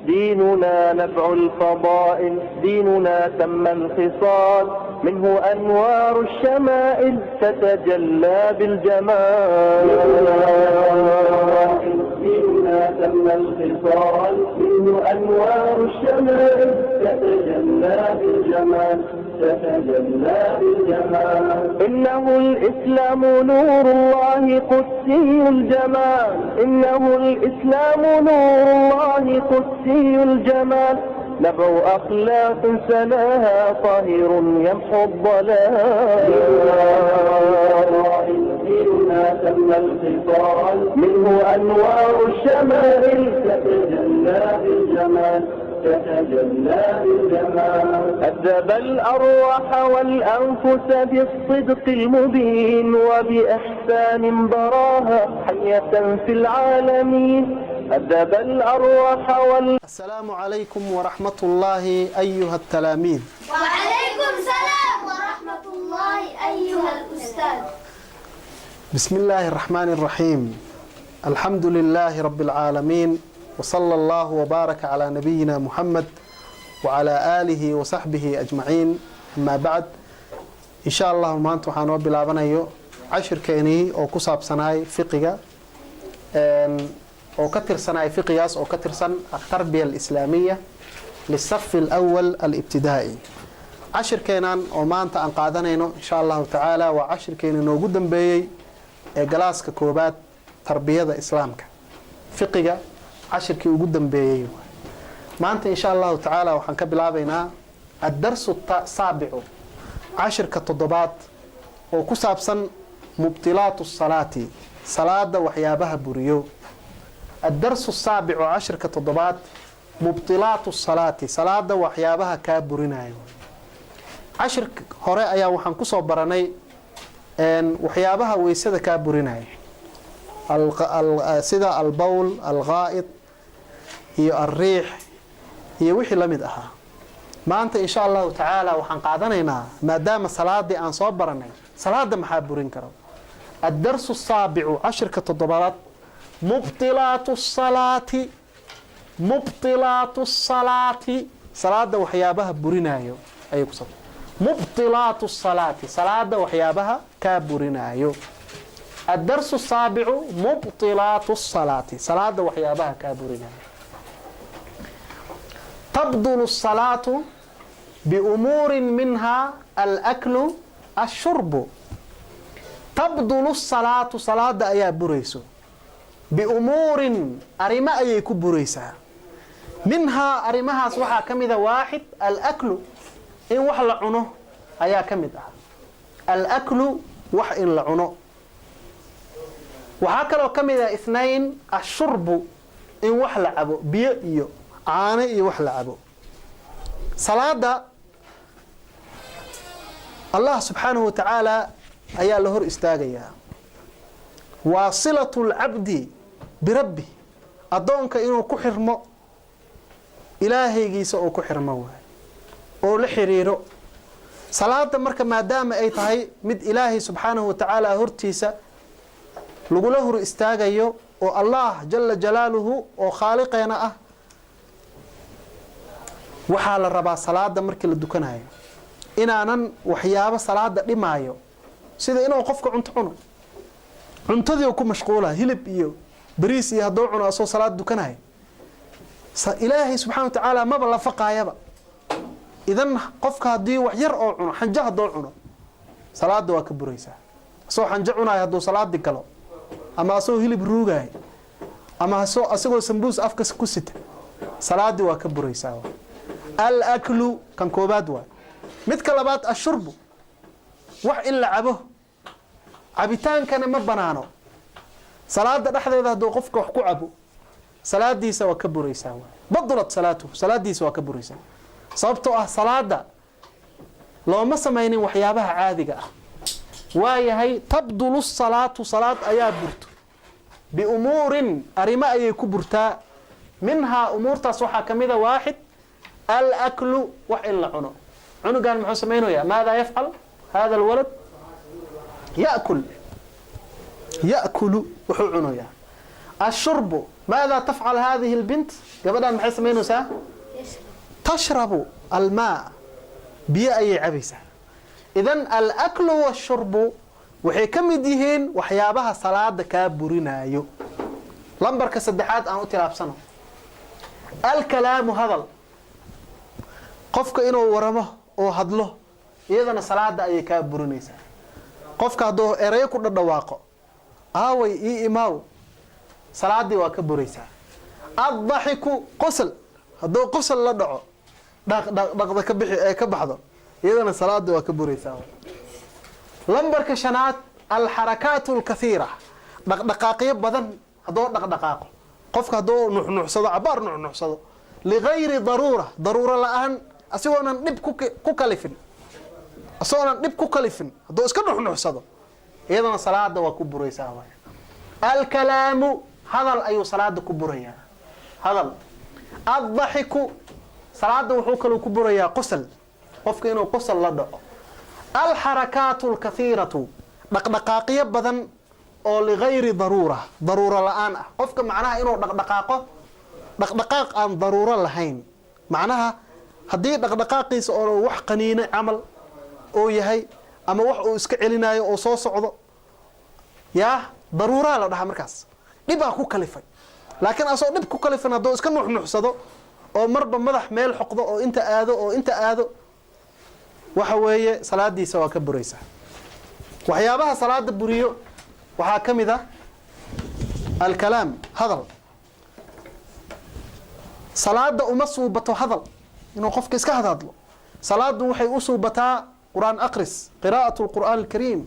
ديننا نبع الفضائل، ديننا تم الخصال، منه أنوار الشمائل تتجلى بالجمال. ديننا تم الخصال، منه أنوار الشمائل تتجلى بالجمال، تتجلى بالجمال. إنه الإسلام نور الله قدسي الجمال، إنه الإسلام نور الله قدسي الجمال، نبع أخلاق سناها طاهر يمحو الضلال. ديننا تم الخصال، منه أنوار الشمائل تتجلى بالجمال، تتجلى بالجمال. أدب الأرواح والأنفس بالصدق المبين، وبإحسان براها حية في العالمين. أدب الأرواح وال السلام عليكم ورحمة الله أيها التلاميذ. وعليكم السلام ورحمة الله أيها الأستاذ. بسم الله الرحمن الرحيم. الحمد لله رب العالمين، وصلى الله وبارك على نبينا محمد وعلى آله وصحبه أجمعين. أما بعد، إن شاء الله maanta waxaan noo bilaabanayo cashirkeenii oo ku saabsanaay fiqiga oo ka tirsanaay fiqigaas oo ka tirsan التربية الإسلامية للصف الأول الابتدائي. Cashirkeenan oo maanta aan qaadanayno, insha Allahu tacaala, waa cashirkeeni noogu dambeeyey ee galaaska koobaad, tarbiyada Islaamka, fiqiga cashirkii ugu dambeeyey. Maanta, insha Allahu tacaala, waxaan ka bilaabaynaa الدرس السابع, cashirka toddobaad oo ku saabsan مبطلات الصلاة, salaada waxyaabaha buriyo. الدرس السابع, cashirka toddobaad, مبطلات الصلاة, salaada waxyaabaha kaa burinayo. Cashir hore ayaa waxaan kusoo baranay waxyaabaha weysada kaa burinaya, sida البول, الغائط iyo الريح iyo wixii la mid ahaa. Maanta, insha Allahu tacaala, waxaan qaadanaynaa, maadaama salaadii aan soo baranay, salaada maxaa burin karo. الدرس السابع, cashirka toddobaad, مبطلات الصلاة, مبطلات الصلاة, salaada waxyaabaha burinayo ayay ku sabta. مبطلات الصلاة, salaada waxyaabaha kaa burinayo. الدرس السابع, مبطلات الصلاة, salaada waxyaabaha kaa burinayo. تبطل الصلاة بأمور منها الأكل الشرب. تبطل الصلاة, salaada ayaa burayso, بأمور, arrimo ayay ku buraysaa, منها, arrimahaas waxaa ka mida, واحد, الأكل, in wax la cuno ayaa ka mid ah. الأكل, wax in la cuno. Waxaa kaloo ka mid ah, اثنين, الشرب, in wax la cabo, biyo iyo caano iyo wax la cabo. Salaada Allah subxaanahu wa tacaala ayaa la hor istaagayaa. Waa صلة العبد بربه, addoonka inuu ku xirmo Ilaahaygiisa oo ku xirmo waay oo la xiriiro. Salaada marka, maadaama ay tahay mid Ilaahay subxaanahu wa tacaala hortiisa lagula hor istaagayo, oo Allah jala jalaaluhu oo khaaliqeena ah, waxaa la rabaa salaada markii la dukanayo inaanan waxyaabo salaada dhimaayo, sida inuu qofka cunto cuno, cuntadii ku mashquula, hilib iyo bariis iyo hadduu cuno asoo salaad dukanayo, Ilaahay subxana wa tacaala maba la faqaayaba. Idan qofka haddii wax yar oo cuno, xanjo hadduu cuno, salaada waa ka buraysaa. Asoo xanjo cunayo hadduu salaadii galo, ama asagoo hilib ruugaayo, ama asagoo sambuus afka ku sita, salaadii waa ka buraysaa. الأكل kan koobaad waay. Midka labaad, الشرب, wax in la cabo. Cabitaankana ma banaano salaada dhexdeeda. Hadduu qofka wax ku cabo, salaadiisa waa ka buraysaa waay. بطلت صلاته, salaadiisa waa ka buraysaa, sababtoo ah salaada looma samaynin waxyaabaha caadiga ah. Waayahay, تبطل الصلاة, salaad ayaa burto, بأمور, arrimo ayay ku burtaa, منها, umuurtaas waxaa ka mida, واحد, الأكل, wax in la cuno. Cunugan muxuu samaynayaa? ماذا يفعل هذا الولد? يأكل, يأكل, wuxuu cunayaa. Ashurbu, maada tafcal hadihi albint? Gabadhan maxay samaynaysaa? Tashrabu almaa, biyo ayay cabaysaa. Idan alaklu washurbu waxay ka mid yihiin waxyaabaha salaada kaa burinaayo. Lambarka saddexaad aan u tilaabsano, alkalaamu, hadal. Qofka inuu waramo oo hadlo, iyadana salaada ayay kaa burinaysaa. Qofka hadduu erayo ku dhadhawaaqo, aaway, ii imaaw, salaadii waa ka buraysaa. Addaxiku, qosol. Hadduu qosol la dhaco, dhaq dhaq dhaqda ka bixi ee ka baxdo, iyadana salaada waa ka buraysaa. Lambarka shanaad, alxarakaat alkathiira, dhaqdhaqaaqyo badan. Hadduu dhaqdhaqaaqo qofka, hadduu nuxnuxsado, cabaar nuxnuxsado, ligayri daruura, daruuro la-aan, asigoonan dhib ku kalifin, asagoonan dhib ku kalifin, hadduu iska nuxnuxsado, iyadana salaada waa ku buraysaa. Waay alkalaamu, hadal ayuu salaada ku burayaa, hadal. Addaxiku, salaada wuxuu kaloo ku burayaa qosol, qofka inuu qosol la dhaco. Alxarakaatu alkathiiratu, dhaqdhaqaaqyo badan oo ligayri daruura, daruuro la-aan ah. Qofka macnaha inuu dhaqdhaqaaqo dhaqdhaqaaq aan daruuro lahayn, macnaha haddii dhaqdhaqaaqiisa oo wax qaniine camal oo yahay ama wax uu iska celinayo oo soo socdo, yaa daruuraa la dhahaa, markaas dhibaa ku kalifay. Laakiin asoo dhib ku kalifan hadduu iska nuxnuxsado oo marba madax meel xoqdo oo inta aado oo inta aado, waxa weeye salaadiisa waa ka buraysaa. Waxyaabaha salaada buriyo waxaa ka mid ah alkalaam, hadal. Salaada uma suubato hadal, inuu qofka iska hadhadlo. Salaadu waxay u suubataa qur-aan aqris, qiraa'atu alqur'aan alkariim.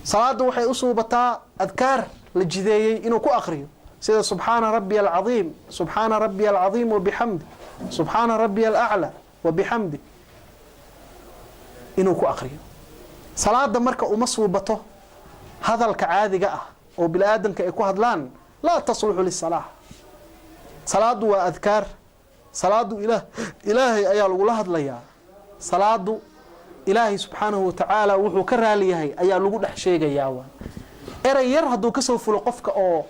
Salaadu waxay u suubataa adkaar la jideeyey inuu ku aqriyo, sida subxaana rabbiya alcadiim, subxaana rabbiya alcadiim wabixamdi, subxaana rabbiya alaclaa wabixamdi, inuu ku aqriyo. Salaada marka uma suubato hadalka caadiga ah oo bini aadamka ay ku hadlaan, laa tasluxu lisalaa. Salaadu waa adkaar, salaadu Ilaahay ayaa lagula hadlayaa. Salaadu Ilaahay subxaanahu watacaala wuxuu ka raali yahay ayaa lagu dhex sheegayaa. Waa erey yar hadduu kasoo fulo qofka oo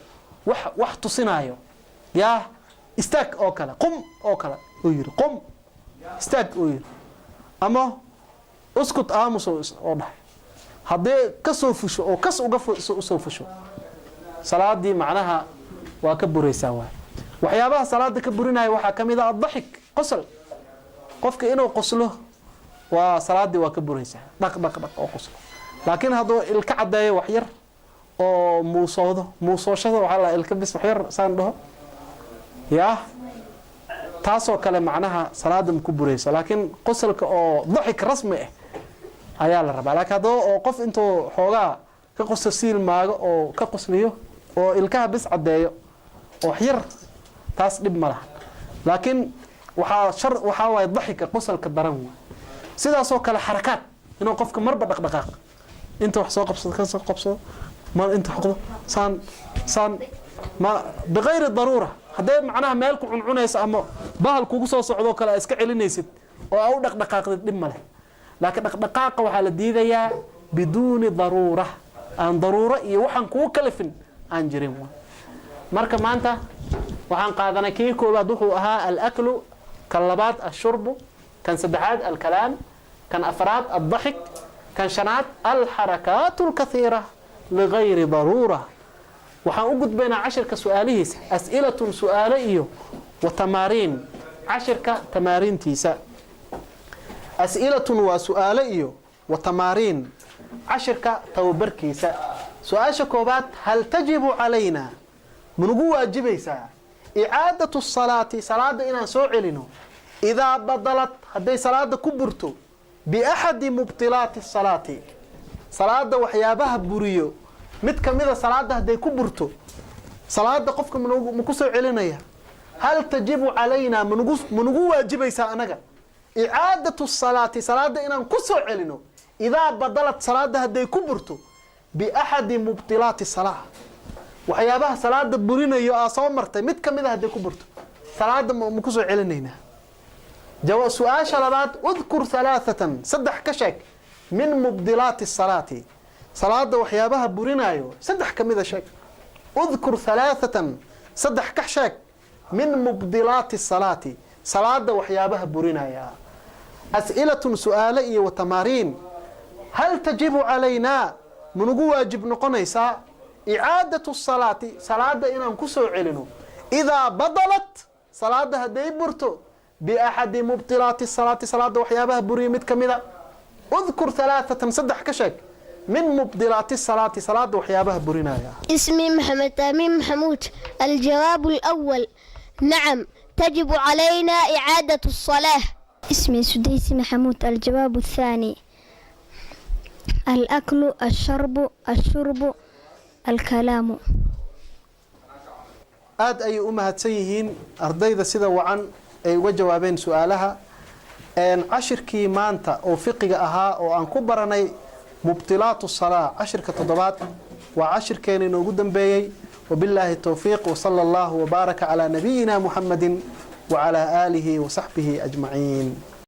wax tusinaayo, yaa istaag oo kale, qum oo kale uu yiri, qum, istaag uu yiri, ama uskut, aamus oo dhahay, haddii kasoo fusho oo kas uga usoo fusho, salaadii macnaha waa ka buraysaa. Waay waxyaabaha salaada ka burinaya waxaa ka mid ah addaxik, qosol. Qofka inuu qoslo waa salaadii waa ka buraysaa, dhaq dhaq dhaq oo qoslo. Laakiin hadduu ilka caddeeyo wax yar oo muusoodo, muusooshada waxaa la ilka bis wax yar saan dhaho, yaa taasoo kale macnaha salaada ma ku burayso. Laakiin qosolka oo daxik rasmi ah ayaa la rabaa. Laakiin haddoo oo qof intuu xoogaa ka qoslo, siil maago oo ka qosliyo oo ilkaha bis caddeeyo oo wax yar, taas dhib ma laha. Laakiin waxaa shar waxaa waaye daxika, qosolka daran waay. Sidaasoo kale xarakaad, inuu qofka marba dhaqdhaqaaq, inta wax soo qabsado, ka soo qabsado, mar inta xoqdo, saan saan, ma bigayri daruura. Hadday macnaha meel ku cuncunayso ama bahal kugu soo socdoo kale aa iska celinaysid oo aa u dhaqdhaqaaqdid, dhib ma leh. Laakiin dhaqdhaqaaqa waxaa la diidayaa biduuni daruura, aan daruuro iyo waxaan kugu kalifin aan jirin. Marka maanta waxaan qaadanay, kii koowaad wuxuu ahaa alaklu, kan labaad ashurbu, kan saddexaad alkalaam, kan afraad addaxik, kan shanaad alxarakaat alkathiira ligayri daruura. Waxaan u gudbaynaa cashirka su-aalihiisa, as'ilatun, su-aalo iyo wa tamaariin, cashirka tamaariintiisa. As'ilatun waa su-aalo iyo wa tamaariin, cashirka tababarkiisa. Su-aasha koobaad: hal tajibu calayna, manugu waajibaysaa, icaadatu salaati, salaada inaan soo celino, idaa badalat, hadday salaada ku burto, biaxadi mubtilaati salaati, salaada waxyaabaha buriyo mid kamida salaada hadday ku burto, salaada qofka ma ku soo celinaya? Hal tajibu calaynaa, manugu waajibaysaa anaga, icaadatu salaati, salaada inaan ku soo celino, idaa badalat, salaada hadday ku burto, biaxadi mubtilaati salaa, waxyaabaha salaada burinayo aa soo martay mid kamida hadday ku burto, salaada ma ku soo celinaynaa? Su-aasha labaad: udkur halaathatan, saddex ka sheeg, min mubdilaati salaati, salaada waxyaabaha burinayo saddex kamida sheeg. Udkur halaathatan, saddex ka sheeg, min mubdilaati salaati, salaada waxyaabaha burinaya. As'ilatun, su'aale iyo wa tamaariin. Hal tajibu calaynaa, manugu waajib noqonaysaa, icaadatu salaati, salaada inaan ku soo celino, idaa badalat, salaada hadday burto, biaxadi mubdilaati salaati, salaada waxyaabaha buriya mid ka mida? Udkur halaathatan, saddex ka sheeg, min mubdilaati salaati, salaada waxyaabaha burinaya. اسمي محمد أمين محمود. الجواب الأول: نعم، تجب علينا إعادة الصلاة. اسمي سديسي محمود. الجواب الثاني: الأكل، الشرب، الشرب، الكلام. Aad ayay u mahadsan yihiin ardayda sida wacan ay uga jawaabeen su-aalaha. Cashirkii maanta oo fiqiga ahaa oo aan ku baranay mubtilaatu salaa, cashirka toddobaad, waa cashirkeena inoogu dambeeyey. Wabillaahi towfiiq, wsala allahu wabaaraka calaa nabiyina Muxamadi wacalaa aalihi wasaxbihi ajmaciin.